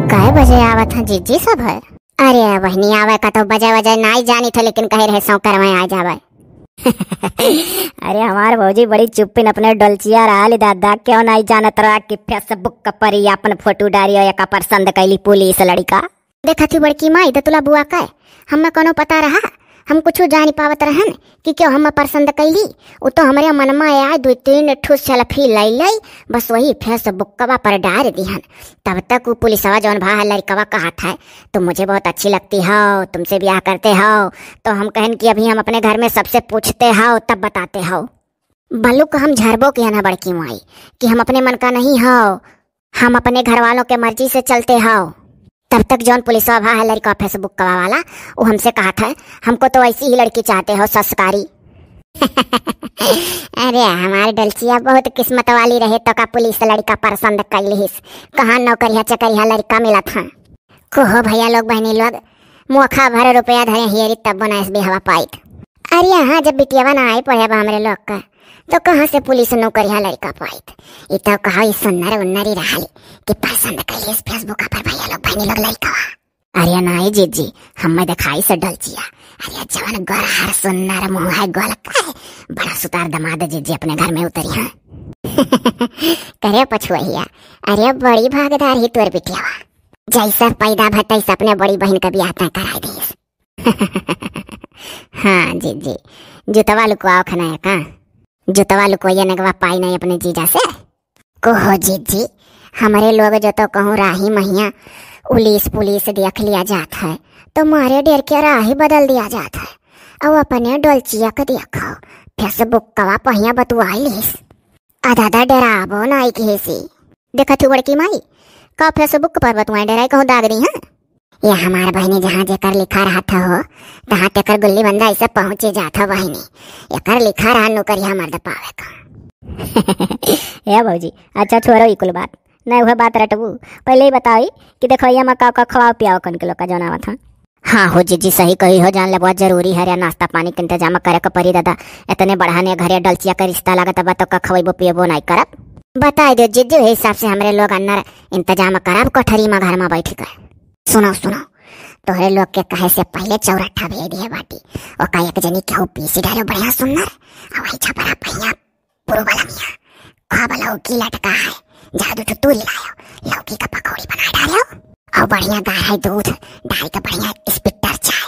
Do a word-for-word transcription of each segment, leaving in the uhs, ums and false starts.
कै बजे आवत हैं जीजी सब है? अरे बहिनी, आवे का तो बजे वजे नाई जानी थे, लेकिन कहे रहे सौकर में आ जावे। अरे हमार भौजी बड़ी चुप्पिन अपने डोलचिया रहली दादा, क्यों नाई जानत रहा कि Facebook पर ही अपन फोटो डारियो, एका पसंद कैली पुलिस लड़िका। देखत ही बड़की माई, दतुला बुआ का, हम्मे कौनो पता रहा? हम कुछू जान पावत रहन कि क्यों हम्मे पसंद कैली? उ तो हमरे मन में आए दुई तीन ठो selfie लै लै, बस वही Facebookवा पर डार दिहन। तब तक उ पुलिसवा जौन भा है लड़िकवा कहत है, "तुम मुझे बहुत अच्छी लगती हो, तुमसे ब्याह करते हो।" तो हम कहन कि अभी हम अपने घर में सबसे पूछते हो, तब बताते हो। बलुक हम झरबो किया ना बड़की माई कि हम अपने मन का नहीं हो, हम अपने घर वालों के मर्जी से चलते हो। तब तक जौन पुलिसवा भा है लड़िका Facebookवा वाला, वो हमसे कहत है, "हमको तो ऐसी ही लड़की चाहते हो, संस्कारी।" अरे हमार डोलचिया बहुत किस्मत वाली रहे, तो का पुलिस लड़िका पसंद कैलिस। कहाँ नौकरिया चकरिया लड़िका मिलत हैं। कहो भैया लोग, बहिनी लोग, मोखा भर रुपया धरे हियरी तब बनाइस बिहवा पाइत। अरे हाँ, जब बिटियावा ना आई पढ़े बा हमरे लोग का, तो कहाँ से पुलिस नौकरिया लड़िका पाइत? ई तो कहा ई सुन्नर उन्नरी रहली कि पसंद कैलिस Facebook पर भैया लोग, बहिनी लोग लड़िकवा। अरे नाई जीजी, हम्मे देखाई से डोलचिया। अरे जवन गोरहर सुन्नर मुँह है गोल का है, बड़ा सुतार दमाद जीजी अपने घर में उतरी है। करे पछुआइया, अरे बड़ी भागदार ही तोर बिटियावा। जैसा पैदा भा तैसा अपने बड़ी बहिन का बियाह तय कराई दीस। हाँ जीजी, जुतवा लुकवाओ खनाया का? जुतवा लुकोइया नगवा पाई नहीं अपने जीजा से। कहो जीजी, हमरे लोग जो तो कहूँ राही महिया उलिस पुलिस देख लिया जात है, तो मारे डेर के राही बदल दिया जात है। अब अपने डोलचिया के देखो, Facebookवा पहिया बतुआई लिस। आ दादा, डेराबो नाई किहे से। देखत हूँ बड़की माई, का Facebook पर बतुआई, डेराई कहूँ दाग दी, हाँ? ये हमार बहिनी, जहाँ जेकर लिखा रहत हो, तहाँ तेकर गुल्ली बंदा ऐसे पहुँचे जात हो बहिनी। एकर लिखा रहा नौकरिया मर्द पावे का। ए भौजी, अच्छा छोड़ो ई कुल बात, नहीं वह बात रटबू। पहले ही बताई कि देखो ये मा का का खवाओ पियाओ कन के लोग का जौन आवत हैं। हाँ हो जीजी, सही कही हो, जान ले बहुत जरूरी है रे, नाश्ता पानी के इंतजाम करे के पड़ी दादा। इतने बढ़ाने घरे डोलचिया के रिश्ता लागत बा, तो का खवैबो पियबो नहीं करब। बताई दे जीजी, वही हिसाब से हमरे लोग अन्नर इंतजाम करब, कोठरी में घर में बैठ के। सुनो सुनो, तोहरे लोग के कहे से पहले चौरठा भेज दिए बाटी, ओका एक जनी केहू पीसी डालो बढ़िया सुन्नर, और वही छपरा पहिया पुरुबा लमिया, खूब लौकी लटका है, जादू तो तूरी लायो, लौकी का पकौड़ी बना डालो, और बढ़िया गाढ़ा दूध डाल के बढ़िया स्पिट्टर चाय।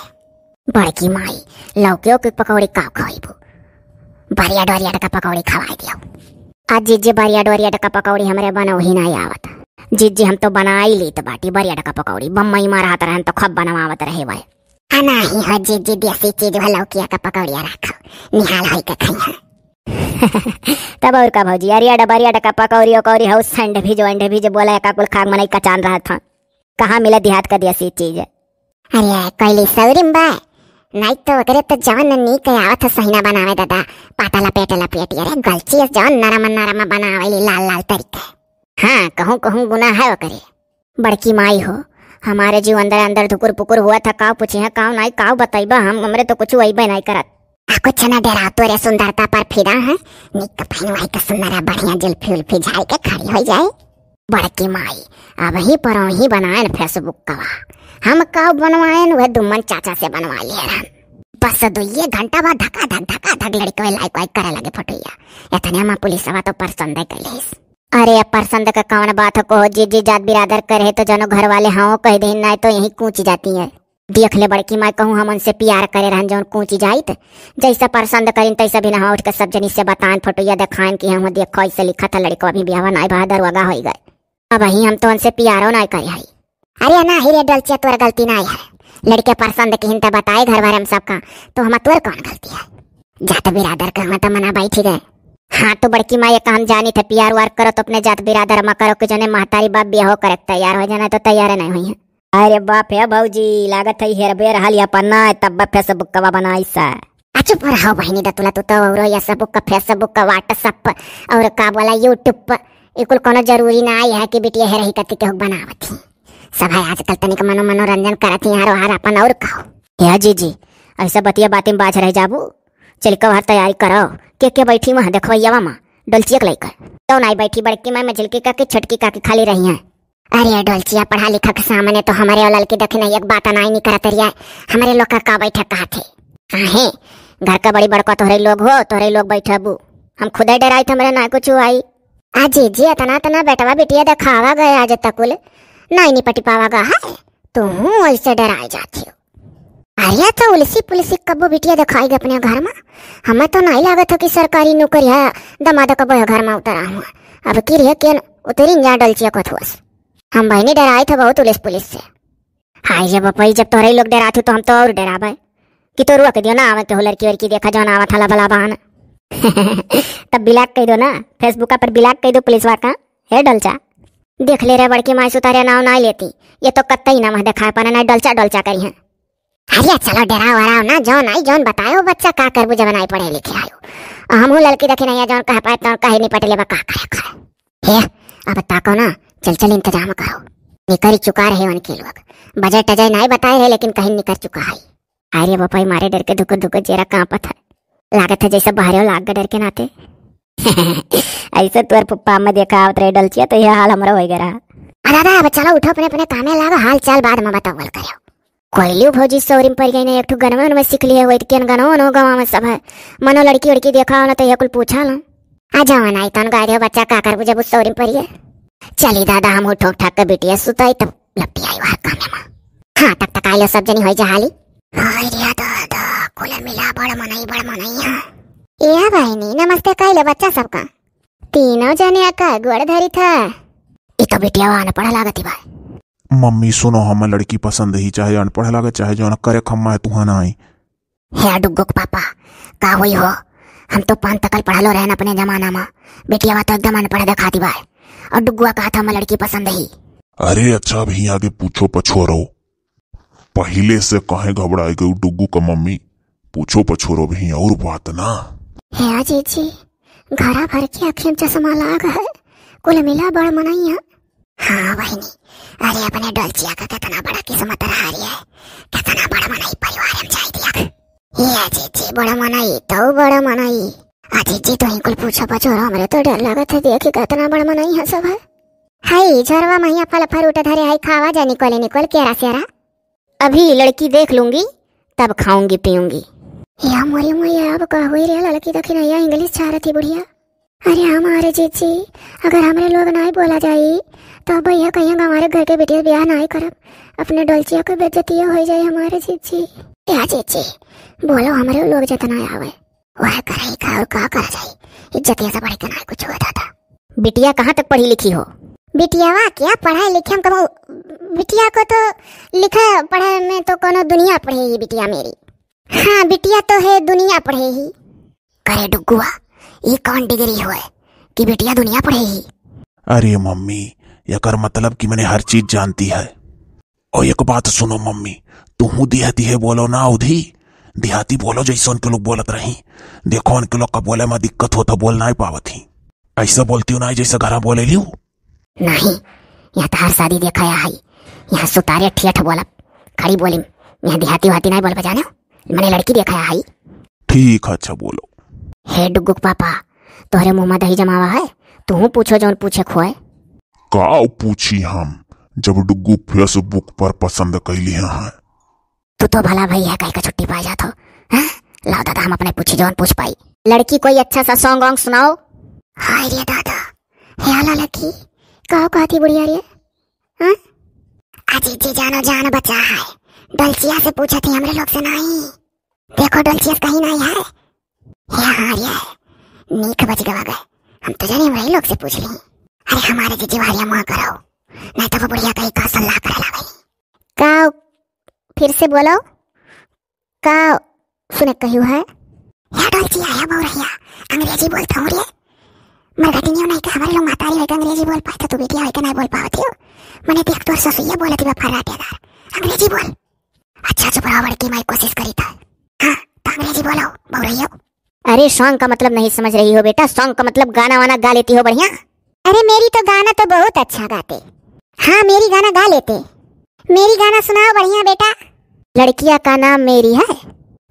बड़की माई, लौकियों की पकौड़ी का खवाइबू? बरिया डोरिया का पकौड़ी खवाई दियो। आ जीजी, बरिया डोरिया का पकौड़ी हमरे बनौही नहीं आवत। जीजी, हम तो बनाई लीत बाटी बरिया का पकौड़ी, बम्मई मा रहत रहन तो खूब बनवावत रहे भाई। आ नाही हो जीजी, देसी चीज भा लौकिया का पकौड़िया रखो, निहाल होई के खइहा। तब और का भौजी, अरिया डबरिया का पकौड़ी उकौड़ी हो, सैंडविच वैंडविच बोला, एका कुल खाक मनई कचान रहत हैं। कहाँ मिले देहात का देसी चीज? अरे कोइली सौरी में बा, नहीं तो ओकरे तो जवन नीक आवत है सहिना बनावे दादा, पाटा लपेट लपेट, अरे गलची जवन नरम नरम बनावे ली लाल लाल तरीके। हाँ, कहूँ कहूँ गुना है ओकरे। बड़की माई हो, हमारे जीव अंदर अंदर धुकुर पुकुर हुआ था, काव पूछी है, काव नाई, काव बतैबा हम, हमरे तो कुछ वही नहीं करत। आ कुछ ना डेरा, तोरे सुंदरता पर फिदा है, निक पहनवाई के सुंदर बढ़िया जुल्फी उल्फी झाड़ के खड़ी हो जाए। बड़की माई, अबही परौही बनाएन Facebook कवा, हम काव बनवाएन, वह दुम्मन चाचा से बनवा लिए रहन। बस दुइये घंटा बाद धका धक धका धक लड़के लाइक वाइक करे लगे फोटोया। इतने में पुलिसवा तो पसंद कर लेस। अरे, अब पसंद का कौन बात है, कहो जीजी, जात बिरादर करे तो जनो घर वाले हाँ कह दे, नहीं तो यहीं कूच जाती है। देख ले बड़की माई, कहूँ हम उनसे प्यार करे रहन जौन कूच जाइत, जैसा पसंद करिन तैसा भी नहा उठ के सब जनी से बताएन, फोटोया देखाएन कि हम देखो ऐसे लिखा था लड़को अभी ब्याह नहीं भा दरुआगा हो गए। अबही हम तो उनसे प्यारो नहीं करे हई। अरे ना ही रे डोलचिया, तोर गलती नहीं है, लड़के पसंद किहिन त बताए घर भर हम सबका, तो हम तोर कौन गलती है? जात बिरादर कहवा त मना बैठी गए। हाँ तो बड़की माई, एक हम जानी थे, प्यार वार करो तो अपने जात बिरादर मा करो, कि जने महतारी बाप बियाहो करे के तैयार हो जाना तो तैयार नहीं हुई है। अरे बाप हे भौजी, लागत है हेरबे रहल या पन्ना है, तब Facebook कवा बनाई सा। आ चुप रहो बहिनी दतुला, तू तो औरो या सब का Facebook का WhatsApp और का बोला YouTube पर, ये कुल कोनो जरूरी ना आई है कि बिटिया हेरही कति के हुक बनावत ही। सब है आजकल तनिक मनो मनोरंजन करत ही, हरो हर अपन और कहो। या जीजी, ऐसा बतिया बातें बाज रह जाबू। चल कब हर तैयारी करो, के के बैठी वहाँ देखवैया मा, डोलचिया के लइका। तो नहीं बैठी बड़की माई, मझिलकी काकी, छोटकी काकी खाली रही हैं। अरे डोलचिया, पढ़ा लिखा के सामने तो हमरे और ललकी दखिनैया के बात नाई निकरत रिया। हमरे लोग का, का बैठे कहत है? आहे, घर का बड़ी बड़का तोहरे लोग हो, तोहरे लोग बैठबू। हम खुदे डराई थे, हमरे ना कुछ आई। आ जीजी, इतना, इतना बेटवा बिटिया देखावा गए आज तक कुल, नाई निपटी पावा गा है। तू ऐसे डराए जाती हो। अरे तो उलसी पुलसी कब्बो बिटिया देखाई गए अपने घर में। हमें तो नाई लागत हो कि सरकारी नौकरी है, दमाद कब्बो है घर में उतरा हुआ। अब की रहे केन उतरी जा डोलचिया को थुअस। हम बहनी डराए थे बहुत उलिस पुलिस से। हाय रे बपई, जब तोहरे लोग डरात हो तो हम तो और डराबे। कि तो रुआ के दियो ना, आवे के हो लड़की वड़की देखा जौन आवत हला भला बहान। तब ब्लॉक कह दो ना, Facebook पर ब्लॉक कह दो पुलिसवा का। हे डोलचा, देख ले रे बड़की माई सुतारे नाव ना लेती, ये तो कत्तई ना मुँह दिखाए पाना ना डोलचा डोलचा करी हैं। अरे चलो डराओ वराओ ना, जौन आई जौन बताए हो बच्चा, का करबू जब नाई पढ़े लिखे आयो। और हमहू ललकी दखिनैया जौन कह पाए तौन कहे निपट लेबा, का करे करे। हे, अब ताको ना, चल चल इंतजाम करो। निकर चुका रहे उनके लोग। बजट अजय नाई बताए रहे, लेकिन कहीं निकर चुका है। अरे बपाई, मारे डर के धुक धुक जेरा कांपत है। लागत है जैसे बहरे लाग गए डर के नाते। ऐसे तोर पप्पा में देखा आवत रहे डोलचिया, तो यह हाल हमरा होई गया रहा। आ दादा, अब चलो उठो, अपने अपने कामे लागो, हाल चाल बाद में बतावल करो। कोयलियो भौजी सौरी में पड़ गई ना, एक ठो गनवा उनमें सीख लिए हुए, केन गनवा उनवा गवा में सब है। मनो लड़की उड़की देखा हो ना तो यह कुल पूछा लो। आ जाओ ना, इतन गाय दे बच्चा, का करबू जब उस सौरी में पड़िए। चली दादा, हम उठो ठाक के बिटिया सुताई तब लपटी आई वहाँ कामे में। हाँ, तक तक आइलो सब जनी होई जहाली। हाय रे दादा, कुल मिला बड़ मनई, बड़ मनई है। ए बहिनी, नमस्ते कइले बच्चा सबका। तीनों जने का गोड़ धरी था। ई तो बिटिया अनपढ़ लागत ही बा। मम्मी सुनो, हम लड़की पसंद ही, चाहे अनपढ़ लागे, चाहे जौन करे खम्मा है तुहा ना आई। हे डुग्गो के पापा, का होई हो? हम तो पान तकल पढ़लो रहन अपने जमाना में। बिटिया तो एकदम अनपढ़ देखाती बा। और डुग्गुआ कहा था, हम लड़की पसंद ही। अरे अच्छा, अभी आगे पूछो पछोरो। पहिले से काहे घबराए गई डुग्गू का मम्मी? पूछो पछोरो भी और बात ना। हे जीजी, घरा भर के आँखें में चश्मा लाग है, कुल मिला बड़ मनई है। हाँ बहिनी, अरे अपने डोलचिया का कितना बड़ा किस्मत रहा रही है, कितना बड़ा मनई परिवार में जाई दिया। ये जीजी बड़ा मनई, तो बड़ा मनई। आ जीजी तो ही कुल पूछो पछोरो, हमरे तो डर लागत है, देखी कितना बड़ा मनई है सब है। हाय झरवा महिया फल फ्रूट धरे है, खावा जा निकोले निकोल केरा सेरा। अभी लड़की देख लूंगी, तब खाऊंगी पीऊंगी। या मोरी मोरी, अब का होई रे, लड़की दखिनैया इंग्लिश झारत ही बुढ़िया। अरे हमारे जीजी, अगर हमरे लोग नाई बोला जाई, तो अब भैया कहिया हमारे घर के बेटी से ब्याह नाई करब, अपने डोलचिया के बेइज्जती हो जाए हमारे जीजी। या जीजी, बोलो हमरे लोग जितना आवे, वह करे का और का करा जाए, इज्जतिया से बढ़ के नाई कुछ हुआ दादा। बिटिया कहाँ तक पढ़ी लिखी हो? बिटियावा क्या पढ़े लिखे हम कबो, बिटिया को तो लिखे पढ़े में तो कोनो दुनिया पढ़े ही बिटिया मेरी। हाँ, बिटिया तो है दुनिया पढ़े ही। करे डुगुआ, ये कौन डिग्री होए कि बिटिया दुनिया पढ़े ही? अरे मम्मी, एकर मतलब कि मैंने हर चीज जानती है। और एक बात सुनो मम्मी, तुहू दिहे दिहे बोलो ना उधी, देहाती बोलो जैसे उनके लोग बोलत रही। देखो उनके लोग का बोले में दिक्कत हो तो बोल नाई पावत ही। ऐसा बोलती हो ना जैसे घरा बोले लियो। नहीं, यहाँ तहार शादी देखा या है, यहाँ सुतारे ठेठ बोलब, खड़ी बोली में, यहाँ देहाती वहाती नाई बोलब जाने, मने लड़की देखा या है। ठीक है, अच्छा बोलो। हे डुगुक पापा, तोहरे मुँह में दही जमावा है, तुहू पूछो जौन पूछे खोए। का पूछी हम, जब डुगुक Facebook पर पसंद कैली है? तू तो भला भई है, कहीं का छुट्टी पा जात हो, हैं? लाओ दादा, हम अपने पूछी जौन पूछ पाई। लड़की कोई अच्छा सा song वॉन्ग सुनाओ। हाय रे दादा, हे आला लड़की, का कहती बुढ़िया रे, हैं? अजी जी जानो जान बचा है, डोलचिया से पूछा थी, हमरे लोग से नहीं। देखो डोलचिया से कहीं नहीं है। हे हाँ रे, नीक बच गवा गए, हम तो जाने हमरे लोग से पूछ ली। अरे हमारे जीजी वारिया मुँह करो, नहीं तो वो बुढ़िया कहीं का सलाह करे लागे। का, फिर से बोलो, का सुने कहियो है? या डोलचिया, या बौरहिया, अंग्रेजी बोलता हूँ रे। मरघटिनियों नहीं के हमारे लोग महतारी होके अंग्रेजी बोल पाए तो तू बेटिया होके नहीं बोल पावत हो। मने देख तोर ससुइया बोलत बा फर्राटेदार। अंग्रेजी बोल। अच्छा चुप रहो बड़की माई, कोशिश करी था। हाँ, तो अंग्रेजी बोलो, बौरहियो। अरे song का मतलब नहीं समझ रही हो बेटा, song का मतलब गाना वाना गा लेती हो बढ़िया। अरे मेरी तो गाना तो बहुत अच्छा गाते। हाँ मेरी गाना गा लेते। मेरी गाना सुनाओ बढ़िया बेटा। लड़किया का नाम मेरी है।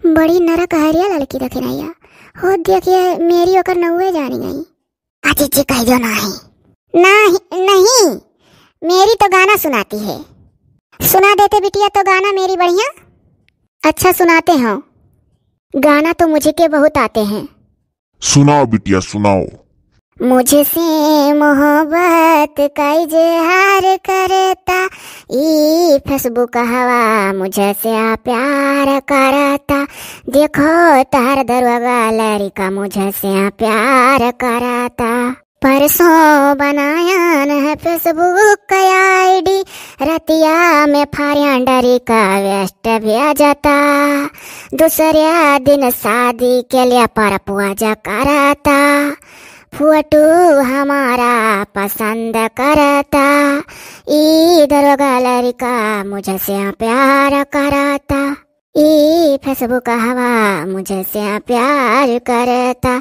बड़ी नरक है रे लड़की दखिनैया। हो देखिए मेरी ओकर नौवे जानी गई। आ जीजी कह दो नहीं। नहीं, नहीं। मेरी तो गाना सुनाती है। सुना देते बिटिया तो गाना मेरी बढ़िया। अच्छा सुनाते हो, गाना तो मुझे के बहुत आते हैं। सुनाओ बिटिया, सुनाओ। मुझसे मोहब्बत का इजहार करता, ई Facebook हवा मुझसे प्यार करता। देखो तहर दरोगा लड़का मुझसे प्यार करता। परसों बनाया न है Facebook का ID, रतिया में friend request भेजता। दूसरे दिन शादी के लिए propose करता। फोटो हमारा पसंद करता। ई दरोगा लड़का मुझसे प्यार करता। ई Facebook हवा मुझसे प्यार करता।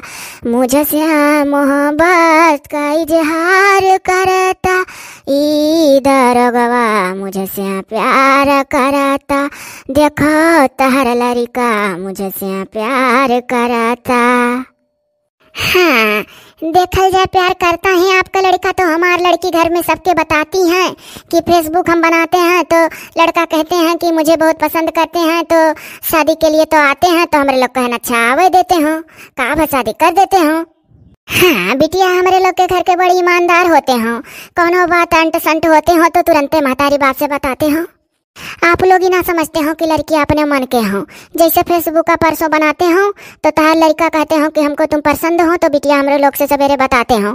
मुझसे मोहब्बत का इजहार करता। ई दरोगवा मुझसे प्यार करता। देखो तहर लड़का मुझसे प्यार करता। हाँ, देखल जाए, प्यार करता है आपका लड़का तो हमार लड़की घर में सबके बताती हैं कि Facebook हम बनाते हैं तो लड़का कहते हैं कि मुझे बहुत पसंद करते हैं, तो शादी के लिए तो आते हैं, तो हमरे लोग कहन अच्छा आवे देते हो, का भा शादी कर देते हो। हाँ बिटिया, हमरे लोग के घर के बड़ी ईमानदार होते हो, कौनो बात अंट संट होते हो तो तुरंते महतारी बाप से बताते हो। आप लोग ही ना समझते हो कि लड़की अपने मन के हो। जैसे Facebook का परसों बनाते हो तो तहार लड़का कहते हो कि हमको तुम पसंद हो, तो बिटिया हमरे लोग से सवेरे बताते हो।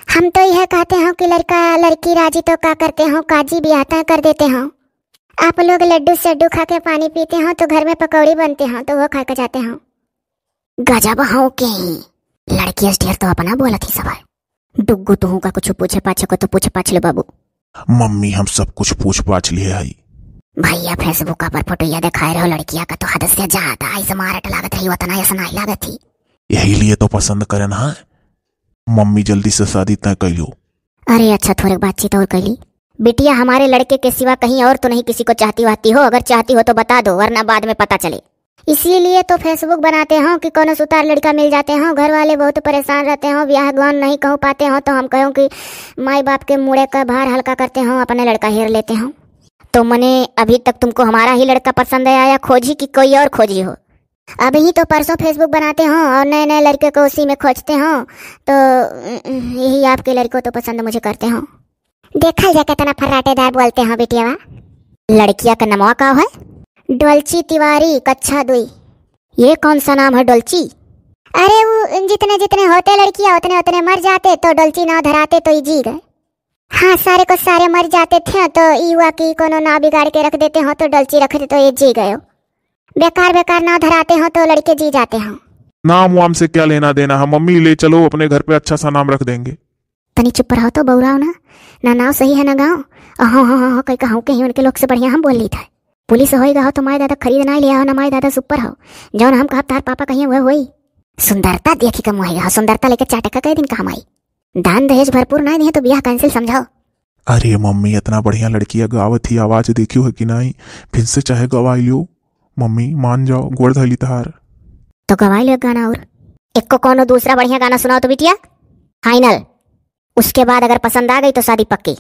हम तो यह कहते हो कि लड़का लड़की राजी तो का करते हो, काजी ब्याह तय कर देते हो। आप लोग लड्डू सड्डू खा के पानी पीते हो तो घर में पकौड़ी बनते हो तो वो खा के जाते हो। गजब हो के ही लड़की अस ढेर तो अपना बोलत ही सब है। डुग्गू, तुहू का कुछ पूछे पाछे को तो पूछ पाछ ले बाबू। मम्मी, हम सब कुछ पूछ पाछ लिए हई। भैया, Facebook पर फोटोया देखाए रहो लड़किया का, तो हद से ज्यादा ही smart लागत रही, उतना ऐसा नहीं लागत थी। यही लिए तो पसंद करन है। मम्मी, जल्दी से शादी तय कर लो। अरे अच्छा, थोड़े बातचीत और कर ली। बिटिया, हमारे लड़के के सिवा कहीं और तो नहीं किसी को चाहती वाहती हो? अगर चाहती हो तो बता दो, वरना बाद में पता चले। इसीलिए तो Facebook बनाते हो कि कोनो सुतार लड़का मिल जाते हो। घर वाले बहुत परेशान रहते हो, ब्याह गौन नहीं कहूँ पाते हो, तो हम कहूँ कि माई बाप के मूड़े का भार हल्का करते हो, अपने लड़का हेर लेते हो। तो मने अभी तक तुमको हमारा ही लड़का पसंद आया, खोजी कि कोई और खोजी हो? अभी तो परसों Facebook बनाते हो और नए नए लड़के को उसी में खोजते हो, तो यही आपके लड़कों तो पसंद मुझे करते हो। देखल जा कितना फर्राटेदार बोलते हो बिटियावा। लड़किया का नमवा का है? डोलची तिवारी, कक्षा दुई। ये कौन सा नाम है डोलची? अरे वो जितने जितने होते लड़कियां उतने उतने मर जाते, तो डोलची नाव धराते तो ये जी गए। हाँ, सारे को सारे मर जाते थे तो ई हुआ कि कोनो नाव बिगाड़ के रख देते हो तो डोलची रख दे तो ये जी गए। बेकार बेकार नाव धराते हो तो लड़के जी जाते हो। नाम वाम से क्या लेना देना है मम्मी, ले चलो अपने घर पे अच्छा सा नाम रख देंगे। तनी चुप रहो तो, बउराओ ना, ना नाव सही है ना गाँव। अहो हो हो हो कई कहूँ के ही उनके लोग से बढ़िया हम बोल ली था। पुलिस होई गहो तो माय दादा खरीद ना लिया हो ना माय दादा सुपर हो। जौन हम कहब तार पापा कहिए वह होई। सुंदरता देखी कम होई गहो, सुंदरता लेके चाटे का कई दिन का हमाई। दान दहेज भरपूर ना दिए तो ब्याह cancel समझाओ। अरे मम्मी, इतना बढ़िया लड़की है, गावत ही आवाज देखियो है कि नहीं? फिर से चाहे गवाई लियो मम्मी, मान जाओ, गोड़ धली तहार। तो गवाई लियो गाना और। एक को कोनो दूसरा बढ़िया गाना सुनाओ तो बिटिया। Final। उसके बाद अगर पसंद आ गई तो शादी पक्की।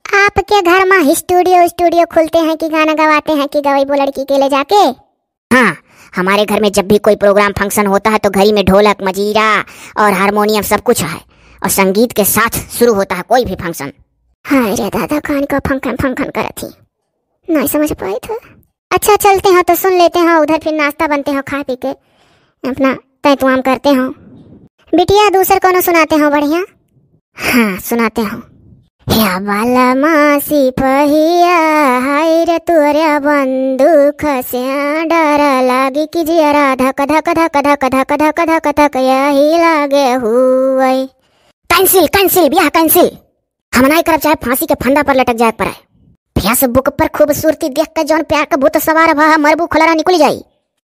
आपके घर में studio studio खुलते हैं कि गाना गवाते हैं कि गवाई वो लड़की के ले जाके? हाँ, हमारे घर में जब भी कोई program function होता है तो घरी में ढोलक मजीरा और हारमोनियम सब कुछ है और संगीत के साथ शुरू होता है कोई भी function। हाय रे दादा, कान को फंकन फंकन करत ही, नहीं समझ पाई था। अच्छा चलते हो तो सुन लेते हो, उधर फिर नाश्ता बनते हो, खा पी के अपना तैतुआम करते हो। बिटिया दूसर कोनो सुनाते हो बढ़िया? हाँ सुनाते हो। ह्या बाला मासी पहिया, हाय रे तोरे बंदूक से डर लागी कि जियरा धक धक धक धक धक धक धक धक यही लागे हुए। Cancel, cancel, ब्याह cancel। हम नाई करब चाहे फांसी के फंदा पर लटक जाए पड़े। Facebook पर खूबसूरती देख के जौन प्यार का भूत सवार भा मरबू खोलरा निकल जाई।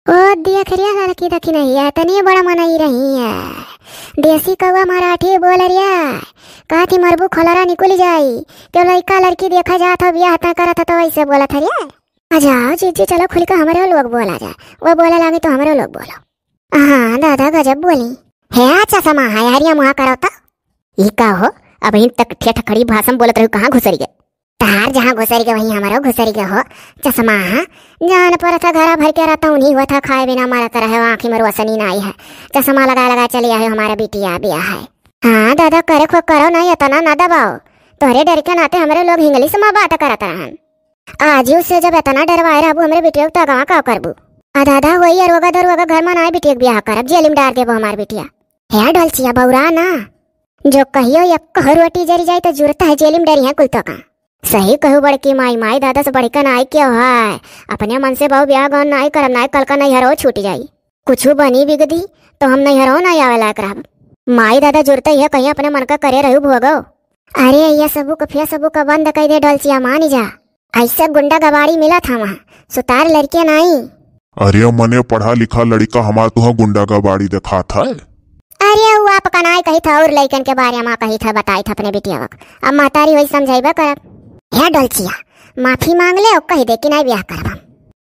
ओ देख रे लड़की देखी नहीं है, तनी बड़ा मनई रही है। देसी कौआ मराठी बोल रिया। कहती मरबू खोलरा निकल जाई। क्यों लड़का लड़की देखा जात हो, ब्याह ता करत हो तो वैसे बोलत है रे। आ जाओ जीजी, चलो खुल के हमरो लोग बोला जाए। वो बोले लागी तो हमरो लोग बोलो। हाँ दादा गजब बोली। हे अच्छा समा है हरिया मुहा करो तो। ई का हो, अबहिन तक ठेठ खड़ी भाषा में बोलत रहू, कहाँ घुसरि गए? तहार जहाँ घुसरि गए, वहीं हमरो घुसरि गए हो। चश्मा, हाँ? जान परत है, घरा भर के रहता उन्हीं हुआ था, खाए बिना मरत रहे, आँखी में रोशनी नाई है। चश्मा लगा लगा चली आए हो, हमारा बिटिया बिया है। हाँ दादा, करे खो करो नहीं, इतना ना दबाओ। तोहरे डर के नाते हमरे लोग इंग्लिश में बात करत रहन। आजू से जब इतना डरवाए रहबू हमरे बिटिया के, तो अगवा का करबू? आ दादा, वही अरोगा दरोगा घर में ना बिटिया के बियाह करब, जेल में डार देबो हमार बिटिया। हे डोलचिया, बौरा ना, जो कहियो एक कह रोटी जरी जाई तो जुरता है जेल में डरी है कुल तो का। सही कहू बड़की माई, माई दादा से बढ़िका नाई क्यों है। अपने मन से बहू बियाह गौन नाई करब, नाई कल का नैहरो छूट जाई। कुछू बनी बिगदी तो हम नैहरो नाई आवे लायक रहब। माई दादा जुरता ही है, कहीं अपने मन का करे रहू भोगो। अरे, ये सबू का फेसबुक का बंद कर दे डोलचिया, मानी जा। ऐसे गुंडा गबाड़ी मिला था वहाँ, सुतार लड़के नाई। अरे, मने पढ़ा लिखा लड़का हमार तुहा गुंडा गबाड़ी देखात है। अरे, वो आपका नाई कही था और लड़कन के बारे में कही था, बताई था अपने बिटिया वक। अब महतारी वही समझाइबे करब। हे डोलचिया, माफी मांग ले और कही दे कि नाई ब्याह करब हम।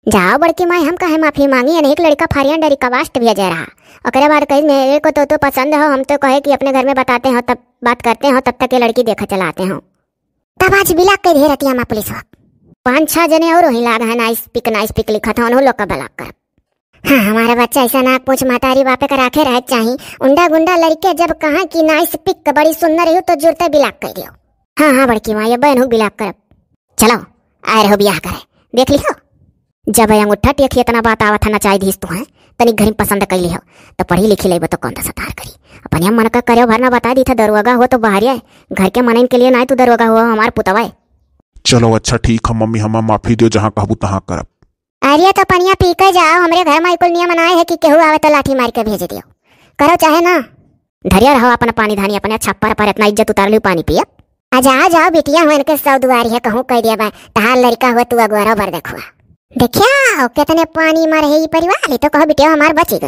जाओ बड़की माई, हम काहे माफी मांगी? अनेक लड़का फरियन डरी कबास्ट भेजे रहा। ओकरे बाद कही, "मेरे को तो, तो पसंद हो, हम तो कहे कि अपने घर में बताते हो, तब बात करते हो, तब तक ये लड़की देखा चलाते हो।" तब आज बिलाक के ढेर रतिया मा पुलिस हो। पाँच छह जने और वहीं लाग है, नाइस पिक, नाइस पिक लिखा था, उन्हों लोग का ब्लॉक कर। हाँ, हमारा बच्चा ऐसा नाक पूछ महतारी बापे का राखे रहे चाही। उंडा गुंडा लड़के जब कहा कि नाइस पिक बड़ी सुंदर है, तो जुरते बिलाक कर दियो। हाँ, हाँ, बड़की माँ, ये बहन हो बिलाक करब। चलो, आए रहो बियाह करे, देख लिहो। जब ये अंगूठा टेक ही इतना बात आवत है, नचाई दीस तू है, तनी घर में पसंद कैली हो, तो पढ़ी लिखी लेबो तो कौन दशा तार करी। अपने मन का करे भरना बता दी था, दरोगा हो तो बाहर है, घर के मनइन के लिए ना तू दरोगा हो, हमार पुतवा है। चलो अच्छा ठीक है मम्मी, हमार माफी दियो, जहाँ कहबू तहाँ करब। अरे तो पनिया पी के जाओ, हमरे घर में कुल नियम बनाए है कि केहू आवे तो लाठी मार के भेज दियो, करो चाहे ना। धरिया रहो अपन पानी धानी, अपने छप्पर पर इतना इज्जत उतार लियो पानी पियब। आ जा, जाओ बिटिया, हो इनके सौ दुआरी है, कहूँ कह दिया बा, तहार लड़का हुआ तू अगुआरो बर देखुआ। देखिया, कितने पानी मारे है ये परिवार, ये तो कहो बिटिया हमार बची गए।